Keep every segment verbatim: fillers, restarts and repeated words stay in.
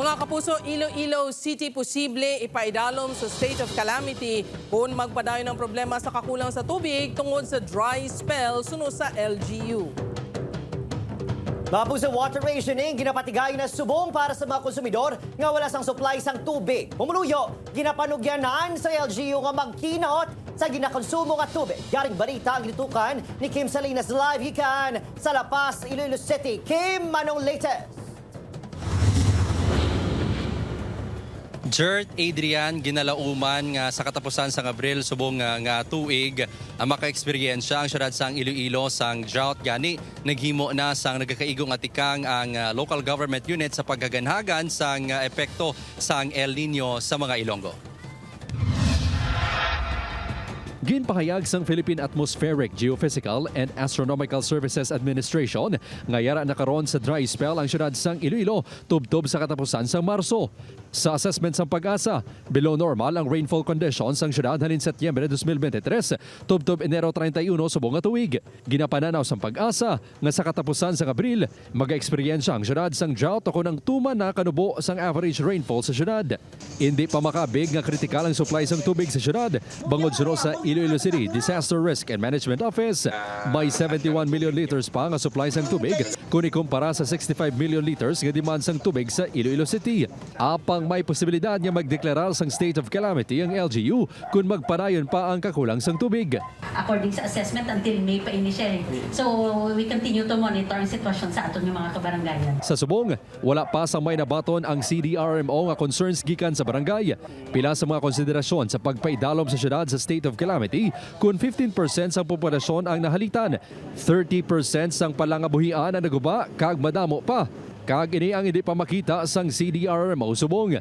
Mga kapuso, Iloilo City posible ipaidalom sa state of calamity kon magpadayon ang problema sa kakulang sa tubig tungod sa dry spell suno sa L G U. Mapos sa water rationing, ginapatigayon na subong para sa mga konsumidor nga wala sang supply sang tubig. Pumuluyo, ginapanugyanan sa L G U nga magkinot sa ginakonsumo nga tubig. Yaring balita ang gitutukan ni Kim Salinas live gikan sa La Paz, Iloilo City. Kim, anong latest? Jert, Adrian, ginalauman nga sa katapusan sang Abril subong nga, nga tuig ang makaeksperyensya ang siyudad sang Iloilo sang drought. Gani, naghimo na sang nagakaigo nga tikang ang ah, local government unit sa paghaganhagan sang ah, epekto sang El Nino sa mga Ilonggo. Ginpahayag sang Philippine Atmospheric, Geophysical, and Astronomical Services Administration nga yara na karon sa dry spell ang siyudad sang Iloilo tubtob sa katapusan sang Marso. Sa assessment sang PAGASA, below normal ang rainfall conditions sang siyudad halin Setyembre dos mil bente tres tubtob Enero treinta y uno subong nga tuig. Ginapananaw sang PAGASA nga sa katapusan sang Abril, magaeksperyensya ang siyudad sang drought ukon ang tuman na kanubo sang average rainfall sa siyudad. Indi pa makabig nga kritikal ang supply sang tubig sa siyudad, bangod suno sa Iloilo City Disaster Risk and Management Office, may seventy-one million liters pa nga supply sang tubig kon ikumpara sa sixty-five million liters nga demand sang tubig sa Iloilo City. Apang may posibilidad nga magdeklarar sang state of calamity ang L G U kon magpadayon pa ang kakulang sang tubig. According sa assessment, until May pa ini siya eh. So, we continue to monitor ang sitwasyon sa aton nga mga kabarangayan. Sa subong, wala pa sang may nabaton ang C D R M O nga concerns gikan sa barangay. Pila sa mga konsiderasyon sa pagpaidalom sa siyudad sa state of calamity kon fifteen percent sang populasyon ang nahalitan, thirty percent sang palangabuhian ang naguba kag madamo pa. Kag ini ang hindi pa makita sang C D R M O subong.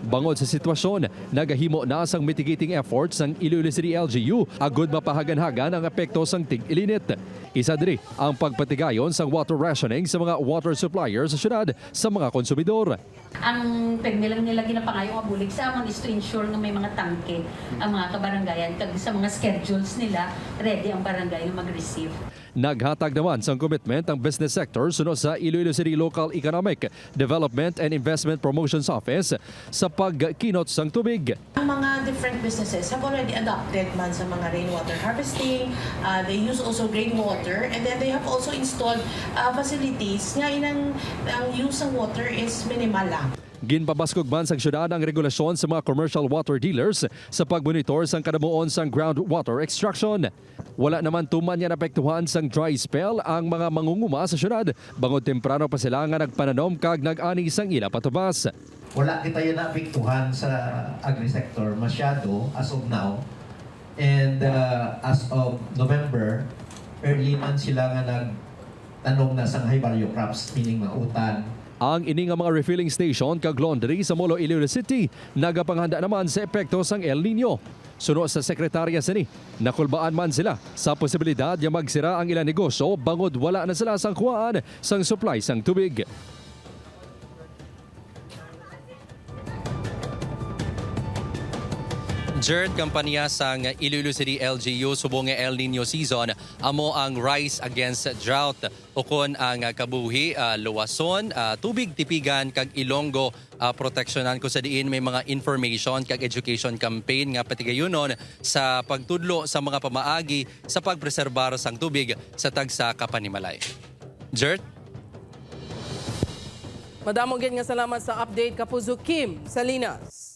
Bangod sa sitwasyon, nagahimo na sang mitigating efforts ang Iloilo City L G U agud mapahaganhagan ang epekto sang tig-ilinit. Isa diri ang pagpatigayon sang water rationing sa mga water supplier sa siyudad sa mga konsumidor. Ang pirmi lang nila ginapangayo nga bulig sa amon is to ensure nga may mga tangke ang mga kabarangayan kag sa mga schedules nila, ready ang barangay nga mag-receive. Naghatag naman sang commitment ang business sector suno sa Iloilo City Local Economic Development and Investment Promotions Office sa pagkinot sang tubig. Ang mga different businesses have already adopted man sa mga rainwater harvesting. Uh, they use also rainwater, and then they have also installed uh, facilities nga inang ang use ng water is minimal lang. Ginpabaskog man sang siyudad ang regulasyon sa mga commercial water dealers sa pagmonitor sang kadamuon sang groundwater extraction. Wala naman tuman nga naapektuhan sang dry spell ang mga mangunguma sa siyudad, bangod temprano pa sila nga nagpananom kag nag-ani sang ila patubas. Wala kita yan naapektuhan sa agri-sector masyado as of now. And uh, as of November, early man sila nga nagtanom na sang high value crops, meaning mga utan, Ang ini nga mga refilling station kag laundry sa Molo, Iloilo City nagapanghanda naman sa epekto sang El Nino. Suno sa sekretarya sini, nakulbaan man sila sa posibilidad nga magsira ang ilang negosyo bangod wala na sila sang kuhaan sang supply sang tubig. Jert, kampanya sang Iloilo City L G U subong nga El Nino season amo ang Rise Against Drought, ukon ang, ah, kabuhi, ah, luwason, ah, tubig tipigan kag Ilonggo, ah, proteksyonan, kung sa diin may mga information kag education campaign nga patigayunon sa pagtudlo sa mga pamaagi sa pagpreserbar sang tubig sa tagsa ka panimalay. Jert? Madamo gid nga salamat sa update, Kapuso Kim Salinas.